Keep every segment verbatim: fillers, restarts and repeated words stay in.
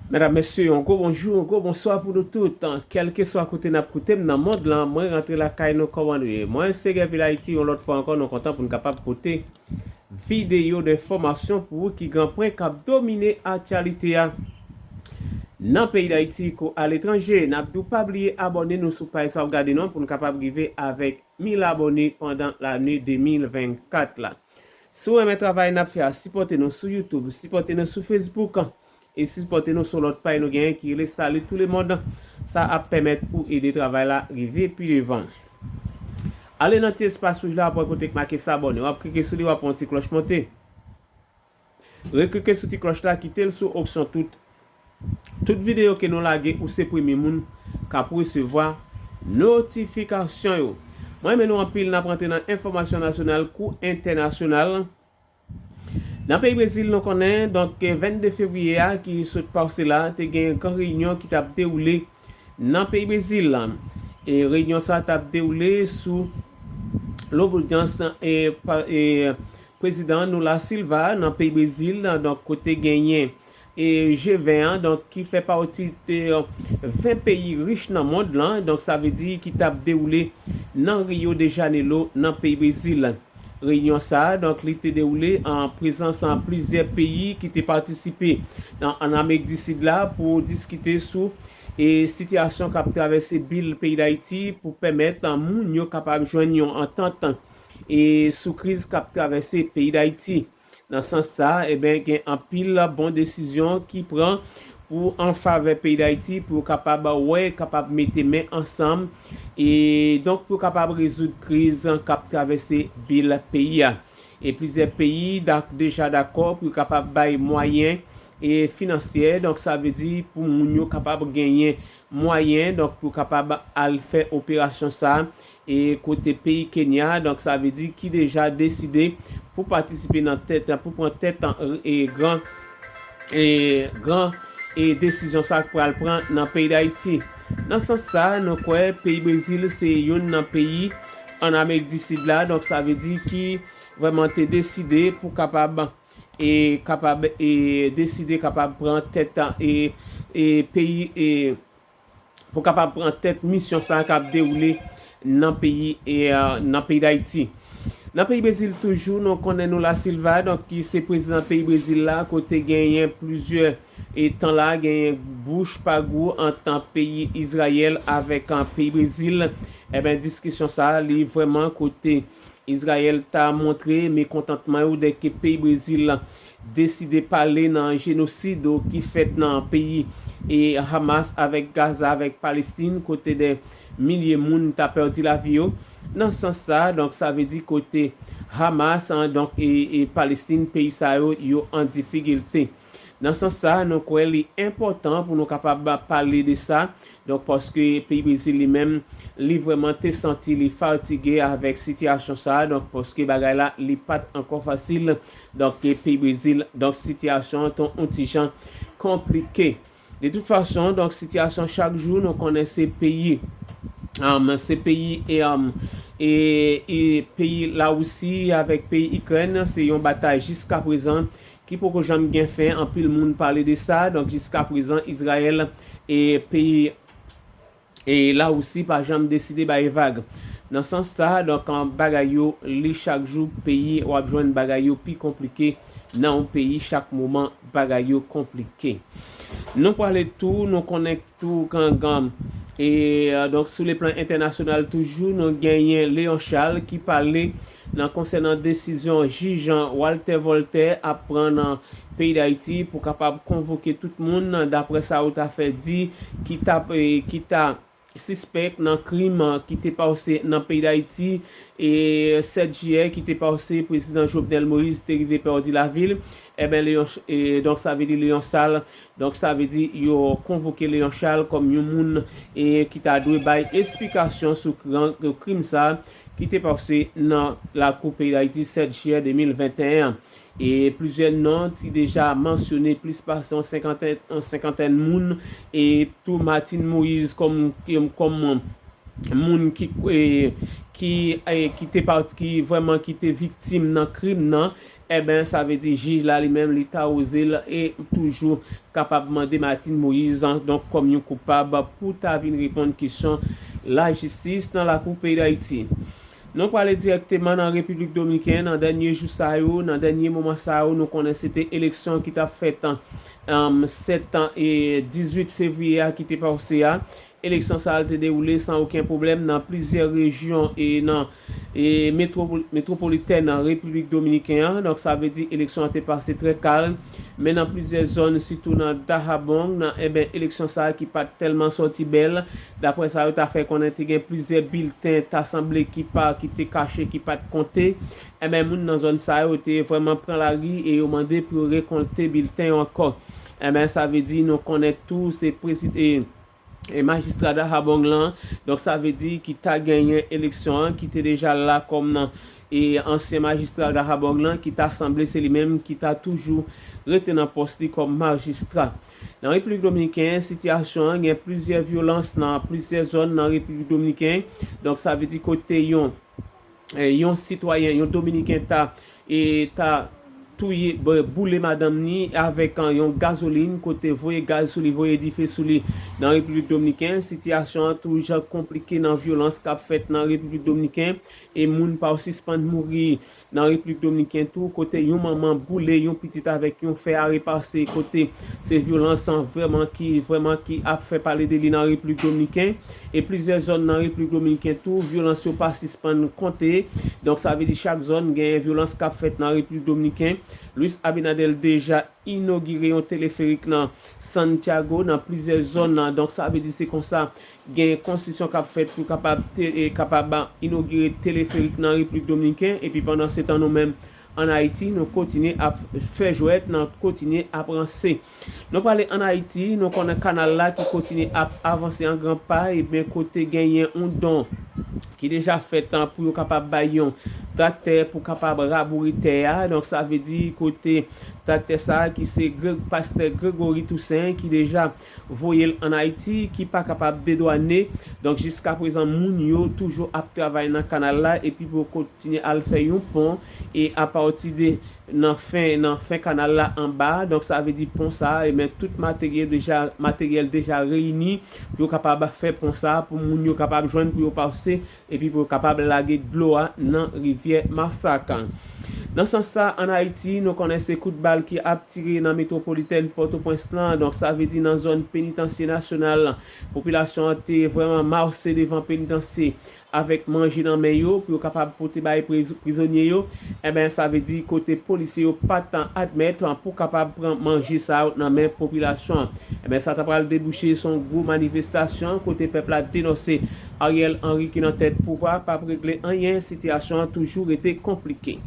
Medam, mesye, yon gwo bonjou, yon gwo bonswa pou nou tout. Kèlkeswa kote n ap koute m nan mond lan, mwen rantre lakay nou kòman nou ye. Mwen se Gèvil Ayiti, yon lòt fwa ankò, nou kontan pou n kapab pote videyo de enfòmasyon pou ou ki gen pwen k ap domine aktyalite a nan peyi Dayiti kou aletranje. N ap di w pa bliye abòne nou sou paj sa w gade non pou n kapab rive avèk mil abòne pandan lane de mil vennkat la. Si w renmen travay n ap fè a, sipòte nou sou YouTube, sipòte nou sou Facebook, e sipòte nou sou lòt paj nou genyen ki rele Salut tout le monde. Sa ap pèmèt ou ede travay la rive pi devan. Ale nan ti espas wouj la, w ap wè kote k make s'abonner. W ap klike sou li, w ap wè yon ti klòch monte. Reklike sou ti klòch la, kite l sou opsyon tout. Tout videyo ke nou lage, ou se premye moun k ap resevwa notifikasyon yo. Mwen renmen nou anpil, n ap rantre nan enfòmasyon nasyonal kou entènasyonal. Nan peyi Brezil, nou konnen, donk, vennde fevriye a ki sot pase la, te gen yon gran reyinyon ki t ap dewoule nan peyi Brezil. E reyinyon sa t ap dewoule sou lodyans e, pa- e prezidan Lula Silva nan peyi Brezil, donk, kote genyen e G ven an, donk, ki fè pati de ven peyi rich nan mond lan, donk, sa vle di ki t ap dewoule nan Rio de Janeiro, nan peyi Brezil. Reyinyon sa a, donk, li te dewoule an prezans an plizyè peyi ki te patisipe nan, an Amerik di Sid la pou diskite sou e sitiyasyon k ap travèse bil peyi Dayiti pou pèmèt an moun yo kapab jwenn yon antant e sou kriz k ap travèse peyi Dayiti. Nan sans sa, eben, gen anpil bon desizyon ki pran pou an favè peyi Dayiti, pou yo kapab wè, kapab mete men ansanm, e donk pou yo kapab rezoud kriz k ap travèse bil peyi a. E plizyè peyi dak- deja dakò pou yo kapab bay mwayen e finansyè, donk sa vle di pou moun yo kapab genyen mwayen, donk pou kapab al fè operasyon sa, e kote peyi Kenya, donk sa vle di ki deja deside pou patisipe nan tèt, pou pran tèt e gran e gran e desizyon sa k pral pran nan peyi Dayiti. Nan sans sa, nou kwè peyi Brezil se youn nan peyi an Amerik di Sid la, donk sa vle di ki vrèman te deside pou kapab e kapab e deside kapab pran tèt e e peyi e pou kapab pran tèt misyon sa k ap dewoule nan peyi e nan peyi Dayiti. Nan peyi Brezil toujou, nou konnen Lula Silva, donk ki se prezidan peyi Brezil la, kote genyen plizyè e tan la genyen bouch pa gou ant peyi Izrayèl avèk peyi Brezil. Eben, diskisyon sa li vrèman kote Izrayèl ta montre mekontantman yo dèke peyi Brezil deside pale nan jenosid ki fèt nan peyi e Hamas avèk Gaza avèk Palestin, kote dè milye moun ta pèdi lavi yo. Nan sans sa, donk sa vle di kote Hamas an, donk e, e Palestin, peyi sa yo, yo an difikilte. Nan sans sa, nou kwè li enpòtan pou nou kapab pale de sa. Donk paske peyi Brezil li menm, li vrèman te santi li fatige avèk sitiyasyon sa. Donk paske bagay la li pa t ankò fasil. Donk e peyi Brezil, donk sitiyasyon an te yon ti jan konplike. De tout fason, donk sitiyasyon chak jou nou konnen se peyi um, se peyi e, um, e, e peyi Lawousi avèk peyi Ikrèn, se yon batay jiska prezan ki poko janm gen fen. Anpil moun pale de sa. Donk jiska prezan Izrayèl e peyi e Lawousi pa janm deside bay vag. Nan sans sa, donk an bagay yo li chak jou peyi w ap jwenn bagay yo pi konplike nan yon peyi chak moman bagay yo konplike. Nou pale tou, nou konnen tou gangan e donk sou le plan entènasyonal toujou nou genyen Leon Charles ki pale nan konsènan desizyon jij Walter Voltaire ap pran nan peyi Dayiti pou kapab konvoke tout moun, daprè sa yo ta fè di, ki ta ki ta sispèk nan krim ki te pase nan peyi Dayiti e sèt jiyè ki te pase prezidan Jovenel Moïse te rive pèdi lavi l. Eben Leon e donk sa vle di Leon Charles, donk sa vle di yo konvoke Leon Charles kòm yon moun e ki ta dwe bay esplikasyon sou krim sa ki te pase nan lakou peyi Dayiti sèt jiyè de mil venteyen an. E plizyè non ki deja mansyone, plis pase yon senkantèn, yon senkantèn moun, e tou Martine Moïse kòm kòm moun ki e, ki e, ki te pati ki vrèman ki te viktim nan krim nan. Enben, sa vle di jij la li menm, li ta woze l e toujou kapab mande Martine Moïse, donk, kòm yon koupab pou ta vin reponn kesyon lajistis nan lakou peyi Dayiti. Nou prale dirèkteman nan Repiblik Dominikèn. Nan dènye jou sa yo, nan dènye moman sa yo, nou konnen se te eleksyon ki t ap fèt, um, sèt e dizuit fevriye a ki te pase a. Eleksyon sa a te dewoule san okenn pwoblèm nan plizyè rejyon e nan e metwopol- metwopolitèn nan Repiblik Dominikèn an. Donk, sa vle di eleksyon an te pase trè kalm. Men nan plizyè zòn, sitou nan Dajabón, nan, enben, eleksyon sa a ki pa t tèlman sòti bèl. Daprè sa yo ta fè konnen, te gen plizyè bilten ta sanble ki pa, ki te kache, ki pa t konte. Enben, moun nan zòn sa yo te vrèman pran lari e yo mande pou yo rekonte bilten yo ankò. Enben, sa vle di nou konnen tou se prezidan e majistra Dajabón lan, donk, sa vle di ki ta genyen eleksyon an, ki te deja la kòm nan e ansyen majistra Dajabón lan, ki ta sanble se li menm ki ta toujou rete nan pòs li kòm majistra. Nan Repiblik Dominikèn, sitiyasyon an gen plizyè vyolans nan plizyè zòn nan Repiblik Dominikèn. Donk, sa vle di kote yon e yon sitwayen, yon Dominiken ta e ta touye, boule madanm ni avèk yon gazolin, kote voye gaz sou li, voye dife sou li. Nan Repiblik Dominikèn, sitiyasyon an toujou konplike nan vyolans k ap fèt nan Repiblik Dominikèn e moun pa sispann mouri nan Repiblik Dominikèn tou, kote yon manman boule yon pitit avèk yon fè a repase, kote se vyolans an vrèman ki vrèman ki ap fè pale de li nan Repiblik Dominikèn. E plizyè zòn nan Repiblik Dominikèn tou, vyolans yo pa sispann konte. Donk, sa vle di chak zòn genyen vyolans k ap fèt nan Repiblik Dominikèn. Luis Abinader deja inogire yon teleferik nan Santiago, nan plizyè zòn nan. Donk, sa vle di se konsa gen konstriksyon k ap fèt pou kapab te- e kapab inogire teleferik nan Repiblik Dominikèn. Epi pandan se tan, nou menm ann Ayiti, nou kontinye ap fè jwèt, nou kontinye ap ranse. Nou prale ann Ayiti, nou konnen kanal la ki kontinye ap avanse an gran pa, ebyen kote genyen yon don ki deja fèt an pou yo kapab bay yon traktè pou kapab raboure tè a. Donk, sa vle di kote traktè sa a ki se Gre- pastè Gregory Toussaint ki deja voye l ann Ayiti, ki pa kapab dedwane. Donk, jiska prezan, moun yo toujou ap travay nan kanal la epi pou yo kontinye al fè yon pon e apati de nan fen, nan fen kanal la anba. Donk, sa vle di pon sa a, ebyen, tout materyèl deja, materyèl deja reyini pou yo kapab fè pon sa a, pou moun yo kapab jwenn pou yo pase, epi pou yo kapab lage dlo a nan rivyè Masak. Nan sans sa, ann Ayiti, nou konnen se kout bal ki ap tire nan metwopolitèn Pòtoprens lan. Donk, sa vle di nan zòn penitansye nasyonal lan, popilasyon an te vrèman mase devan penitansye avèk manje nan men yo pou yo kapab pote bay priz- prizonye yo. Enben, sa vle di kote polisye yo pa t admèt pou kapab pran manje sa yo nan men popilasyon an. Enben, sa ta pral debouche sou yon gwo manifestasyon kote pèp la denonse Ariel Henry ki nan tèt pouvwa p ap regle anyen, sitiyasyon an toujou rete konplike.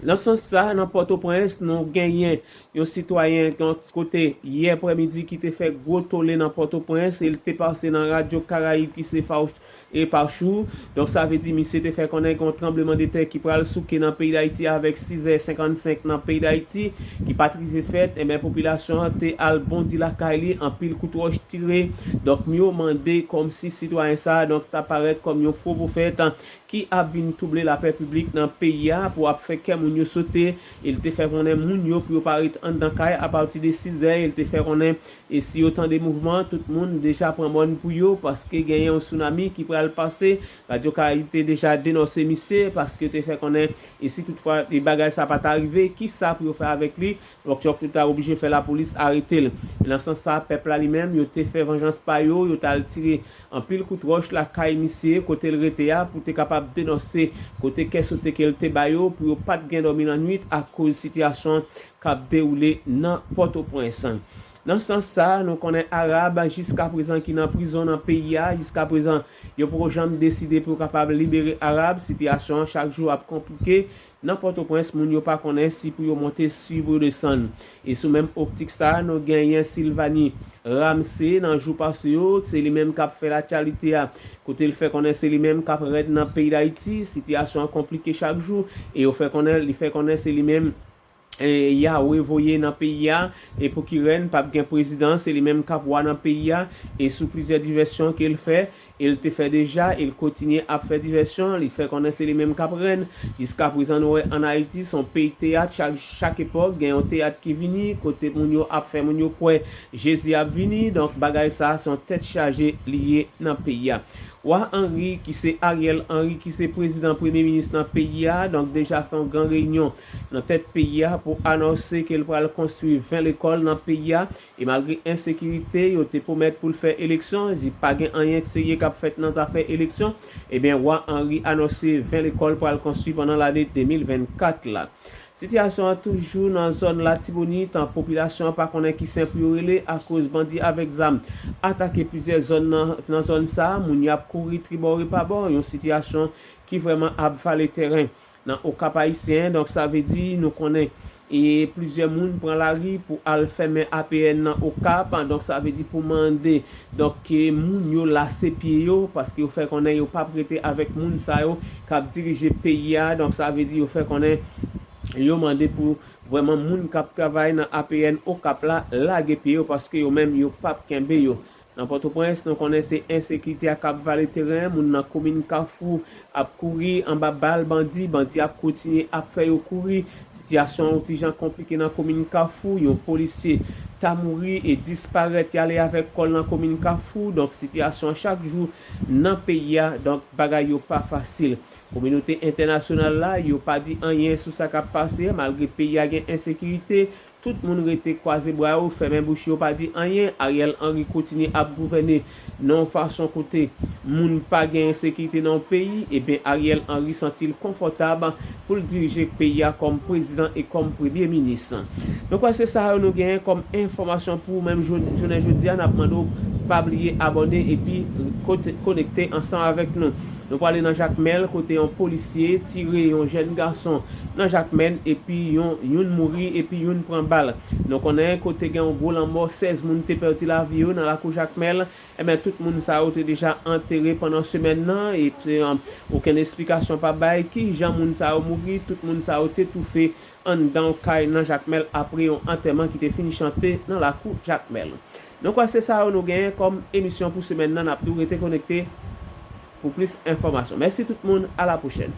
Nan sans sa, nan Pòtoprens, nou genyen yon sitwayen, yon kote yè aprèmidi ki te fè gwo tole nan Pòtoprens, e l te pase nan Radyo Karayib ki se Fauch- e Pachou. Donk, sa vle di misye te fè konnen gen yon tranblemanntè ki pral souke nan peyi Dayiti avèk sizè senkannsenk nan peyi Dayiti, ki pa t rive fèt. Enben, popilasyon an te al bondi lakay li, anpil kout wòch tire. Donk, yo mande kòmsi sitwayen sa a, donk, ta parèt kòm yon fo pwofèt ki ap vin twouble lapè piblik nan peyi a pou ap fè kè moun yo sote. E l te fè konnen moun yo pou yo pa ret anndan kay apati de sizè. E l te fè konnen e si yo tande mouvman, tout moun deja pran mòn pou yo, paske genyen yon tsunami ki pral pase. Radyo Karayib te deja denonse misye, paske yo te fè konnen, e si toutfwa e bagay sa pa ta rive, kisa pou yo fè avèk li? Donk, yo ta oblije fè lapolis arete l. E nan sans sa, pèp la li menm, yo te fè vanjans pa yo, yo t al tire anpil kout wòch lakay misye, kote l rete a, pou te kapab denonse kote kè sote ke l te ba yo, pou yo pa t gen dòmi nan nwit akoz sitiyasyon k ap dewoule nan Pòtoprens. Nan sans sa, nou konnen Arab, jiska prezan ki nan prizon nan peyi a, jiska prezan, yo poko janm deside pou yo kapab libere Arab. Sitiyasyon an chak jou ap konplike. Nan Pòtoprens, moun yo pa konnen si pou yo monte, si pou yo desann. E sou menm optik sa, nou genyen Sylvanie Ramsey nan jou pase yo, se li menm k ap fè laktyalite a, kote l fè konnen se li menm k ap rèd nan peyi Dayiti. Sitiyasyon an konplike chak jou, e yo fè konnen, li fè konnen se li menm e, Yawe voye nan peyi a, e pou ki rèn p ap gen prezidan, se li menm k ap wa nan peyi a, e sou plizyè divèsyon ke l fè, e l te fè deja, e l kontinye ap fè divèsyon, li fè konnen se li menm k ap rèn. Jiska prezan, nou wè ann Ayiti, se yon peyi teyat, chak, chak epòk, gen yon teyat ki vini, kote moun yo ap fè moun yo kwè Jezi ap vini, donk bagay sa a se yon tèt chaje li ye nan peyi a. Wa Henry, ki se Ariel Henry, ki se prezidan premye minis nan peyi a, donk deja fè yon gran reyinyon nan tèt peyi a pou anonse ke l pral konstwi ven lekòl nan peyi a. E malgre ensekirite, yo te pwomèt pou l fè eleksyon, di pa gen anyen serye k ap fèt nan zafè eleksyon, ebyen, Wa Henry anonse ven lekòl pral konstwi pandan lane de mil vennkat la. Sitiyasyon an toujou nan zòn Latibonit, popilasyon an pa konnen ki sen pou yo rele akoz bandi avèk zam atake plizyè zòn nan, nan zòn sa a, moun y ap kouri tribò repabò, yon sitiyasyon ki vrèman ap vale tèren nan Okap Ayisyen. Donk, sa vle di, nou konnen, e plizyè moun pran lari pou al fèmen A P N nan Okap. Donk, sa vle di pou mande, donk, ke moun yo lase pye yo, paske yo fè konnen yo p ap rete avèk moun sa yo k ap dirije peyi a. Donk, sa vle di yo fè konnen yo mande pou vrèman moun k ap travay nan A P N Okap la lage pye yo, paske yo menm yo p ap kenbe yo. Nan Pòtoprens, nou konnen se ensekirite a k ap vale teren, moun nan komin Kafou ap kouri anba bal bandi, bandi ap kontinye ap fè yo kouri. Sitiyasyon an yon ti jan konplike nan komin Kafou, yon polisye ta mouri e disparèt, y ale avèk kò l nan komin Kafou. Donk, sitiyasyon an chak jou nan peyi a, donk, bagay yo pa fasil. Kominote entènasyonal la, yo pa di anyen sou sa k ap pase, malgre peyi a gen ensekirite, tout moun rete kwaze bra yo, fèmen bouch yo, pa di anyen. Ariel Henry kontinye ap gouvène nan yon fason kote moun pa gen ensekirite nan yon peyi, ebyen, Ariel Henry santi l konfòtab pou l dirije peyi a kòm prezidan e kòm premye minis. Donk, wè, se sa yo nou genyen kòm enfòmasyon pou ou menm jou-, jounen jodi a. N ap mande w pa bliye abòne epi kote-, konekte ansanm avèk nou. Nou prale nan Jakmèl, kote yon polisye tire yon jèn gason nan Jakmèl, epi yon, youn mouri, epi youn pran bal. Nou konnen kote gen yon gwo lanmò, sèz moun te pèdi lavi yo nan lakou Jakmèl. Ebyen, tout moun sa yo te deja antere pandan semèn nan, epi, um, okenn esplikasyon pa bay ki jan moun sa yo mouri, tout moun sa yo te toufe anndan yon kay nan Jakmèl apre yon antèman ki te fin chante nan lakou Jakmèl. Nou kwè se sa yo nou genyen kòm emisyon pou semèn nan. N ap tou rete konekte pou plis enfòmasyon. Mèsi tout moun, a la pwochèn.